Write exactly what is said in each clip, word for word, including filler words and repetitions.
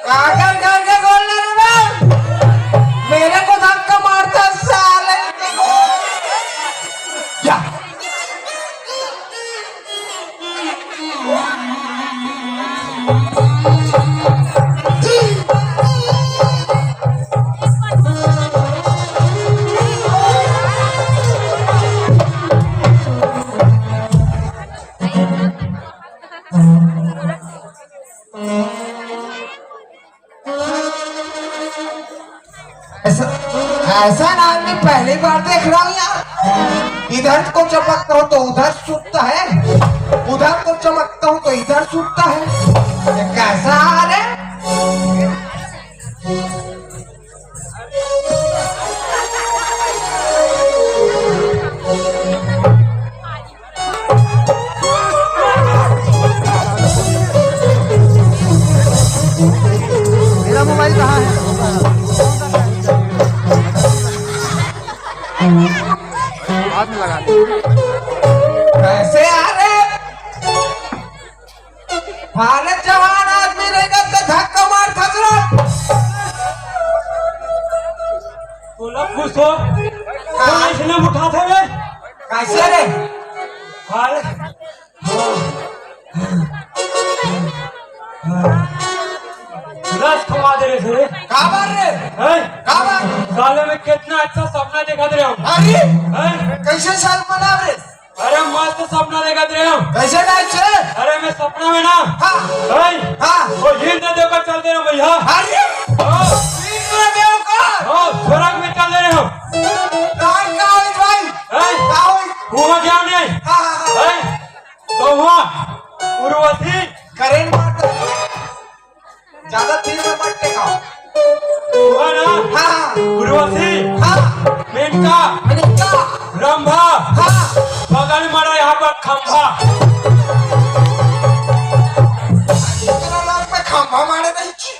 काकर करके बोल रहे रे बे? मेरे को धक्का मारता साले। या। ऐसा, ऐसा ना आदमी पहली बार देख रहा हूँ यार। इधर को चमकता हूँ तो उधर सूखता है, उधर को चमकता हूँ तो इधर सूखता है। ये कैसा हाल है? मेरा मोबाइल कहाँ है? बाद में लगा दे। कैसे आ रहे? हालत जवान आदमी रहेगा तो धक्का मार खसरा। तोला खुश हो? हाँ। इसने उठाथे बे। कैसे रे? हाल। रस खवा दे रहे थे। काबर रे? हैं? काबर? साले में कितना अच्छा सपना देखा दे रहे हम। अरे? हैं? कैसे सपना रे? अरे मस्त सपना देखत रहे हो। कैसे टाइप से? अरे मैं सपना में ना, हाँ। हैं? हाँ। वो इंद्र देव का चल दे रहा भैया। अरे हाँ। इंद्र देव का? हाँ, स्वर्ग में चल दे रहे हो। कहाँ का हो भाई? हैं? कहाँ हो? हुआ क्या नहीं? हाँ, हाँ, हाँ। हैं? तो हुआ उर्वशी। करेंट मारता। ज्यादा तीर में मत टेकाओ। हुआ ना? हाँ। उर्वशी। हाँ। मेनका। मेनका। रंभा। हाँ। बगल में रहा यहाँ पर खंभा। इतना नाम पे खंभा मारे नहीं छी।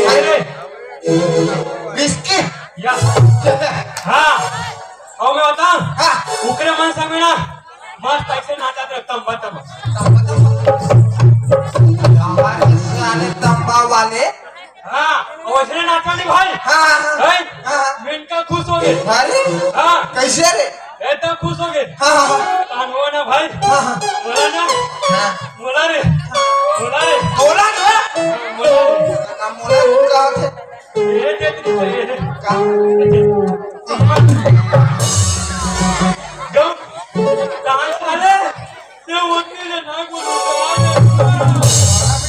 अरे। विस्की। या। हाँ। और मैं बताऊं? हाँ। उकरे मन संग में ना मस्त ऐसे नाचा थे, तंबा, तंबा। यार, साले तंबा वाले। हाँ, वैसे नाचा नहीं भाई। हाँ, हाँ, हैं? हाँ। मेनका खुश हो गए। अरे, हाँ। कैसे रे? एकदम खुश हो गए। हाँ, हाँ, हाँ। कान हो ना भाई। हाँ, हाँ। बोला ना। हाँ। बोला रे। बोला रे। बोला ना। बोला रे। ना बोला, कहा थे? ये दे दे, ये दे। का? गम, कहाँ साले? ये वकील है ना, वो लोग कहाँ जाते हैं? अभी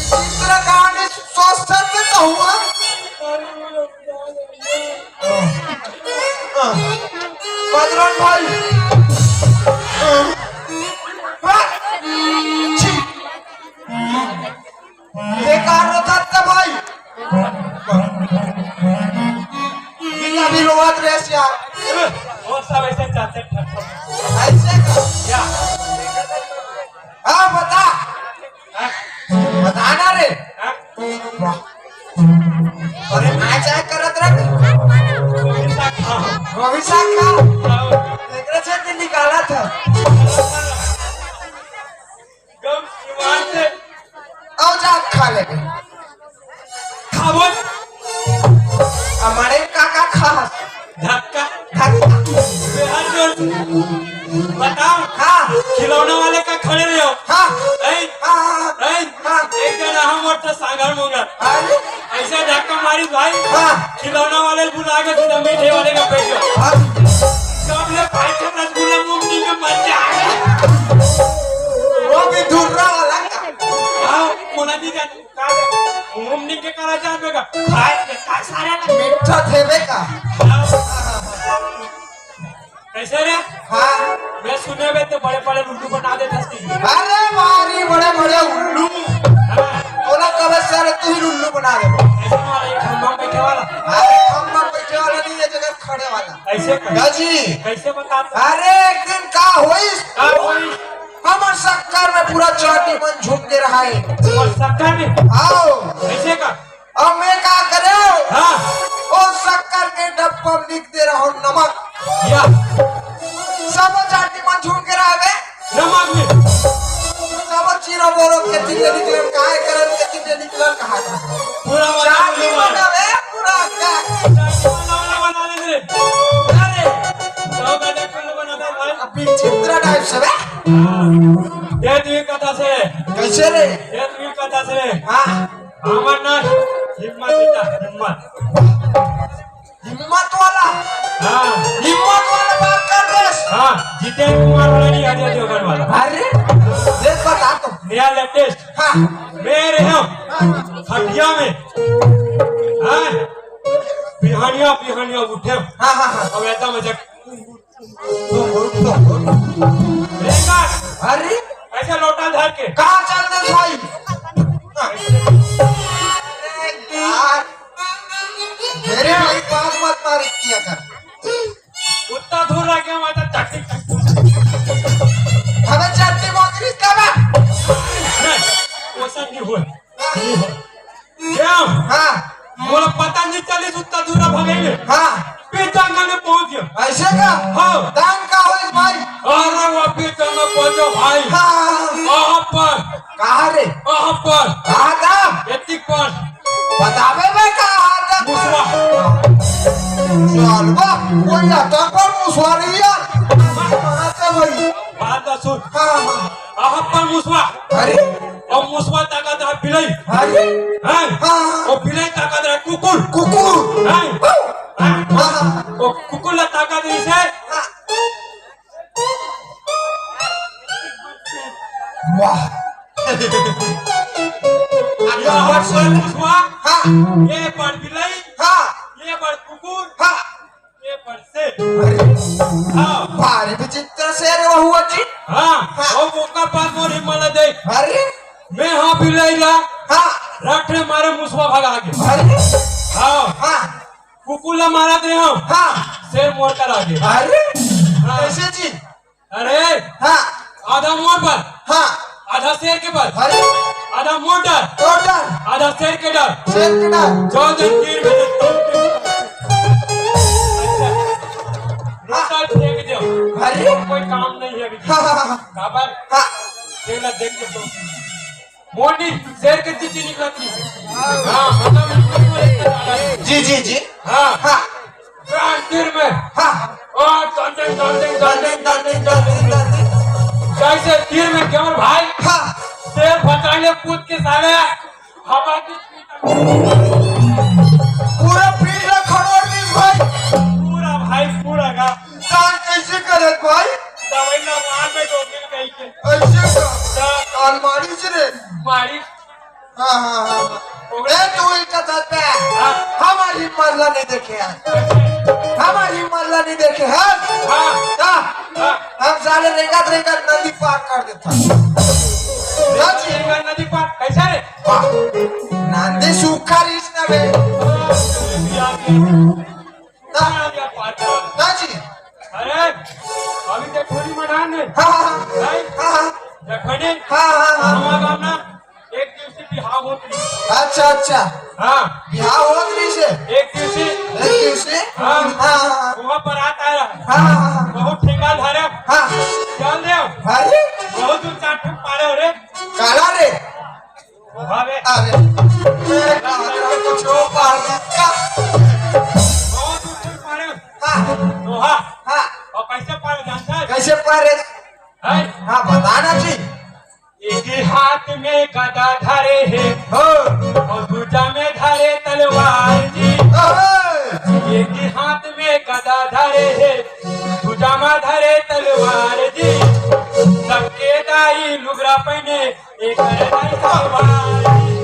चित्र कहानी सोच सकते तो हुआ। अरे, वो लोग कहाँ जाते हैं? बजरंग भाई। हाँ? छी। बेकार होता था भाई। बिना भी रोवत रहे यार। वो सब ऐसे चाहते हैं। ऐसे का? या। हाँ, बता। हाँ? बता ना रे। हाँ? वाह। अरे, मैं क्या करत रहे? वो भी साथ था। वो भी साथ था। हाँ। एकरा से तो निकाला था। गम ईमान से। आओ जा खा लेबे। खाबो। हमारे का का खास? धक्का। धक्का। बेहाल जोर। बताओ। हाँ। खिलौना वाले का खड़े रहो। हाँ। नहीं। हाँ, हाँ, हाँ। नहीं। हाँ। एक जना हम और तो सागर मोंगर। अरे। ऐसा धक्का मारी भाई। हाँ। खिलौना वाले बुला के सीधा मीठे वाले का पेट में। हाँ। कब ले खाए थे रसगुल्ला मूंग की के मजा आ गया। वो भी धुर्रा वाला का। हाँ, मोला नहीं जाने। का रे? मूंग नहीं के करा जान बेगा। खाए के का सारे ना। मीठा थे बेगा। हाँ। कैसे रे? हाँ। मैं सुने बे ते बड़े बड़े उल्लू बना देता सी। अरे मारी बड़े बड़े उल्लू। हाँ। का जी? कैसे बता? अरे, एक दिन का होइस? का होइस? हमर सक्कर में पूरा चाटी मन झूम के रहा है। और सक्कर में? आओ। कैसे का? अब मैं का करे? हाँ। ओ सक्कर के डब्बा में लिख दे रहा हूँ नमक। या। सब चाटी मन झूम के रहा है। नमक में। सब चीरो बोरो के चिन्हे निकलन, काहे करन के चिन्हे निकलन, कहा था। पूरा वाला चाटी बना। बना रे, पूरा का। चाटी बना, बना, बना ले रे। अरे, तो मैं देख कर बना दे भाई। अब विचित्र टाइप से बे। ये तू ही कथा से। कैसे रे? ये तू ही कथा से। हाँ। हमर ना हिम्मत बेटा, हिम्मत। हिम्मत वाला। हाँ। हिम्मत वाला बात कर रहे हैं। हाँ, जितेंद्र कुमार वाला नहीं, अजय देवगन वाला। अरे, देख बता तो। नया लेटेस्ट। हाँ। मैं रहे हूँ हाँ। खटिया में। हाँ। बिहानिया, बिहानिया उठे। हाँ, हाँ, हाँ। अब ऐसा मजाक। अरे, ऐसे लोटा धर के। कहाँ चल दे भाई? अरे यार, मेरे भाई बात मत मार किया कर। उतना दूर रह गया, मैं तो चट्टी, चट्टी। हमें चट्टी बोल रही है। नहीं, वो सब नहीं हुआ। क्या? हाँ। मोला पता नहीं चलिस, उतना दूर भगइले। हाँ। फिर जंगल में पहुंच गया। ऐसे का? हाँ। दान का होइस भाई? अरे, वो फिर जंगल पहुंचो भाई। हाँ। वहाँ पर। कहाँ रे? वहाँ पर। कहाँ था? एतिक पर। बतावे में कहाँ था? मुसवा। चल बा, कोई आता पर मुसवा नहीं यार। कहाँ था भाई? बात तो सुन। हाँ, हाँ। वहाँ पर मुसवा। अरे? अउ मुसवा ताकत रहा बिलई। अरे? हैं? हाँ, हाँ। अउ बिलई ताकत रहा कुकुर। कुकुर। हैं? हाँ। हैं? हाँ, हाँ। अउ कुकुर ला ताकत रहिसे। हाँ। वाह। अरे, यहाँ पर मुसवा। हाँ। ये पर बिलई। हाँ। ये पर कुकुर। हाँ। ये पर शेर। अरे, हाँ। भारी विचित्र शेर है वो हुआ जी। हाँ, हाँ। वो मौका पास मोर हिम्मत ला देख। अरे। मैं हाँ बिलई ला। हाँ। रट्ठे मारे मुसवा भगा के। अरे। हाँ। हाँ। कुकुर ला मारत रहे हो। हाँ। शेर मोर कर आगे। अरे। हाँ। कैसे जी? अरे, हाँ। आधा मोर पर, हाँ। आधा शेर के पर, अरे। आधा मोर डर, मोर डर। आधा शेर के डर। शेर के डर। चौदह तीर में से तीन तीर। अच्छा। लोटा फेंक दो। अरे। कोई काम नहीं है अभी। हाँ, हाँ, हाँ। काबर? हाँ। तेला देख के तो। मोटी शेर के चीची निकलती है। हाँ, मतलब, जी, जी, जी। हाँ। हाँ। प्राण तीर में। हाँ। और दंडिंग, दंडिंग, दंडिंग, दंडिंग, दंडिंग। जैसे तीर में केवल भाई। हाँ। शेर फटाने कूद के साले हवा की पूरा फील्ड में खरोड़ दी भाई। पूरा भाई, पूरा का। जान कैसे करत भाई? दवाई ना मार में दो दिन कहीं के। ऐसे का? जा। कान मारी से रे। मारी। हाँ, हाँ, हाँ, हाँ। ए, तू इनका साथ पे। हाँ। हमारी हिम्मत ला नहीं देखे यार। हमारी हिम्मत ला नहीं देखे यार। हाँ। हाँ। हाँ। हम साले रेंगत रेंगत नदी पार कर देता। हाँ जी। रेंगत नदी पार कैसे रे? हाँ। नदी सूखा रिस ना बे। हाँ। हाँ। हाँ जी। अरे, अभी तो थोड़ी मना ने। हाँ, हाँ, हाँ। नहीं? हाँ, हाँ। देखो ने? हाँ, हाँ, हाँ। हमारा गाँव ना एक दिवसीय बिहाव होत रहिस। अच्छा, अच्छा। हाँ। बिहाव होत रहिस हे? एक दिवसीय। एक दिवसीय? हाँ। हाँ, हाँ, हाँ। वहाँ बारात आय रहा। हाँ, हाँ, हाँ। बहुत ठेंगा धरे। हाँ। चल दे। अरे। बहुत दूर चार ठोक पारे हो रे। काला रे। वहाँ बे। अरे। मैं कहा था कुछ हो पार दिया। बहुत दूर ठोक पारे। हाँ। लोहा। हाँ। और कैसे पारे जानता है? कैसे पारे? है? हाँ, बताना जी। एक हाथ में गदा धरे हे हो। और दूजा में धरे तलवार जी। ओहो। एक हाथ में गदा धरे हे, दूजा में धरे तलवार जी। सबके दाई लुगरा पहिने, एक दाई तलवार जी।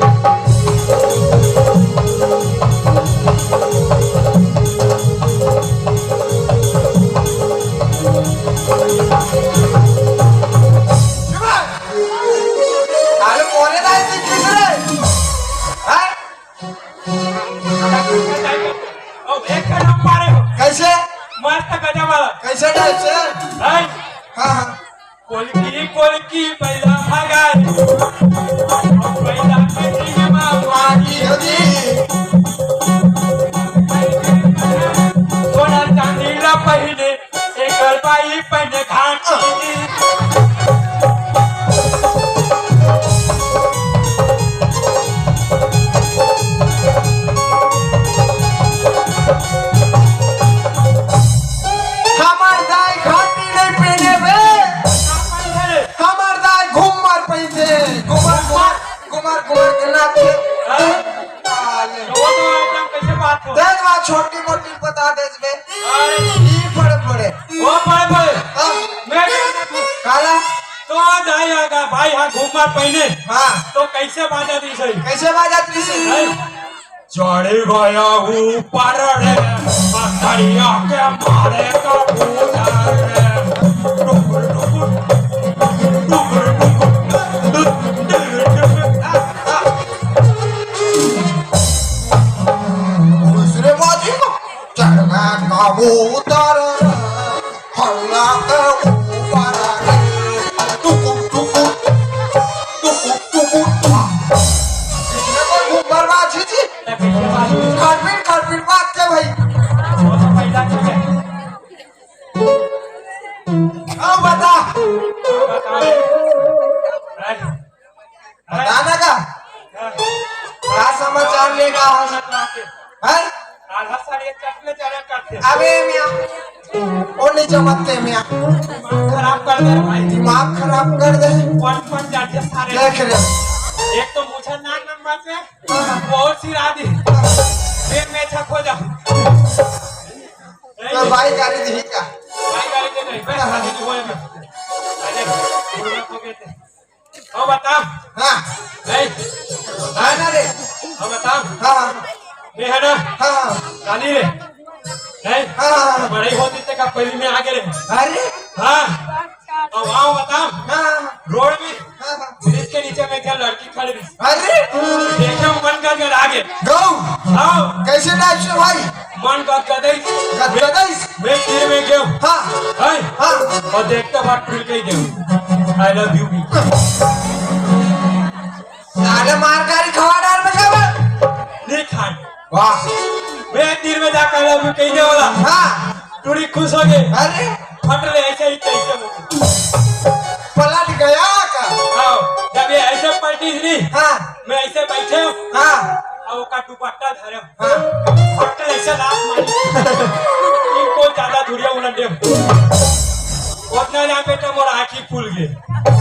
अरे मोरे दाई जी किस रे? हैं? अब एक नंबर है। कैसे? मस्त चढ़े से। हैं? हाँ, हाँ। कोलकी, कोलकी, बैला भगाए। बैला के सिंगमा मारी हो जी। सोना चांदी ला पहने, एकर बाई पहने घाटी। हमर दाई घाटी नहीं पहने बे। हमर दाई घूमर पहनथे। घूमर, घूमर, घूमर, घूमर के नाचे। हाँ? साले। तो वो तो एकदम कैसे बात हो? दे दो, छोटी मोटी बता दे बे। अरे। ई पड़े पड़े। वो पड़े पड़े। हाँ। मैं क्या करूँ? काला। तो दाई आगा, भाई हाँ घूमर पहने। हाँ। तो कैसे बाजा दी सही? कैसे बाजा दी सही? नहीं। चढ़ गया ऊपर रे, पथरिया के मारे कबूतर रे। टुकुर, टुकुर, टुकुर, टुकुर। दूसरे बाजी को चढ़ गया कबूतर रे। हल्ला के ऊपर रे, टुकुर, टुकुर, टुकुर, टुकुर। इसमें कोई घूम बर्बाद ही जी। खरपीट, खरपीट बात के भाई। अब बता। बता ना का? का समाचार लेगा? हैं? आधा साढ़े चश्मे चला करते। अबे मियाँ, ओ नहीं जमते मियाँ। खराब कर दे भाई। दिमाग खराब कर दे। कौन कौन जाते सारे। देख रहे। एक तो मुझे नाक नंबर से बहुत सी रात ही। फिर मैं छक हो जाऊँ। तो भाई गाली दी क्या? भाई गाली दे नहीं, मैं शादी नहीं हुआ है मैं। अरे, बुरा हो गया थे। अब बता। हाँ। नहीं। हाँ ना रे। अब बता। हाँ, हाँ। मैं है ना? हाँ, हाँ। काली रे। नहीं। हाँ, हाँ, हाँ। बड़े होती ते का पहली में आगे रे। अरे। हाँ। अब आओ बता। हाँ, हाँ। रोड में हाँ, हाँ। ब्रिज के नीचे में क्या लड़की खड़ी रही। अरे। देखे मन का जल आगे। गौ। हाँ। कैसे टाइप से भाई? मन गदगदई। गदगदई? मैं तीर में गयो। हाँ। हैं? हाँ। और देखते बाद टूरी कही गयो, "I love you भी।" साले मार गाड़ी खवा डाल में जावे। नहीं खान। वाह। मैं तीर में जाकर "I love you" कही दे वाला। हाँ। टूरी खुश हो गई। अरे। फट ले ऐसे ही कैसे हो। पलट गया का? हाँ। जब ये ऐसे पलटी नहीं। हाँ। मैं ऐसे बैठे हूँ। हाँ। और का दुपट्टा धरे। हाँ। फट ऐसे लात मारी। इनको ज्यादा धुरिया उलट दे। उतना ना बेटा मोर आँखी फूल गए।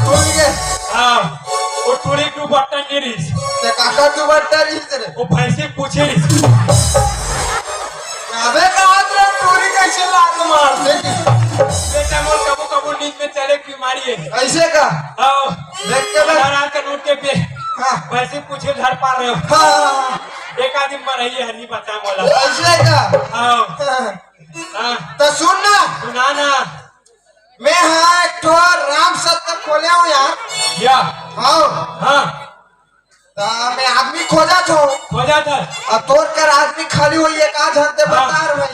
फूल गए? हाँ। वो टूरी दुपट्टा नहीं रही। ते काका दुपट्टा रही तेरे? वो भैंसी पूछी रही। अबे कहा तेरा टूरी कैसे लात मारते? बेटा मोर कबू कबू नींद में चले बीमारी है। ऐसे का? हाँ। देख के बस। आधा रात के उठ के बे-, हाँ। वैसे पूछे घर पा रहे हो। हाँ। एक आदमी मर रही है, नहीं बचा बोला। ऐसे का? हाँ। हाँ। हाँ। तो सुन ना। सुना ना। मैं हाँ एक ठो राम सत्य खोले हूँ यार। क्या? हाँ। हाँ। तो मैं आदमी खोजा थो। खोजा था। और तोर कर आदमी खाली हुई है, कहाँ जानते हाँ। बता रहे भाई।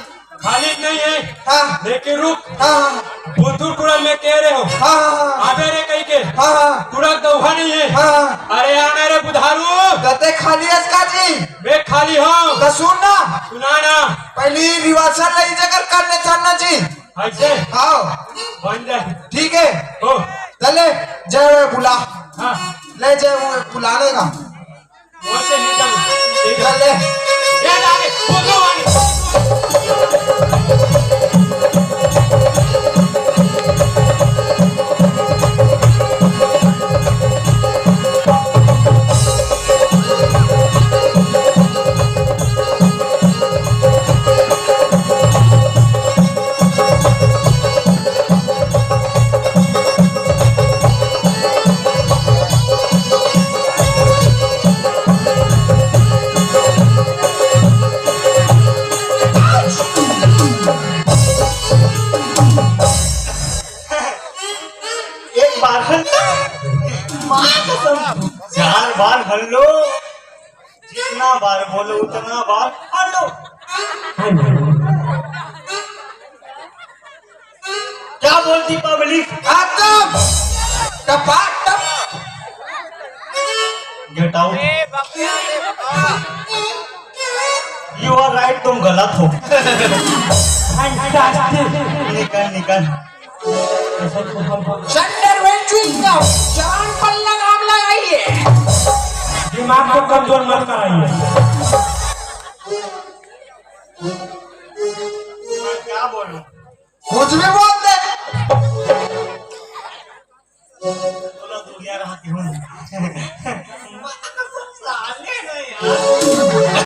खाली नहीं है। हाँ। लेकिन रुक। हाँ, हाँ। बुद्धू टूरा में कह रहे हो। हाँ, हाँ, हाँ। आबे रे कहीं के। हाँ, हाँ। टूरा दौहा नहीं है। हाँ, हाँ। अरे आना रे बुधारू। गते खाली है इसका जी। मैं खाली हूँ। तो सुन ना। सुना ना। पहली rehearsal नहीं जगह करने चलना जी। ऐसे? हाँ। बन जाए। ठीक है। हो। चले, जय बुला। हाँ। ले जय वो बुला लेगा। वैसे नहीं जाऊँ। ठीक है। चले। ये डाले, वो दो वाले। एक बार हल, माँ कसम, चार बार हल लो, जितना बार बोलो उतना बार हल लो। क्या बोलती पब्लिक? खत्म। टपा टप। Get out. You are right, तुम गलत हो। निकल निकल। संडर वेंचुइस का चांद पल्ला नाम लगाइए। दिमाग को कमजोर मत कराइए। क्या बोलूं? कुछ भी बोल।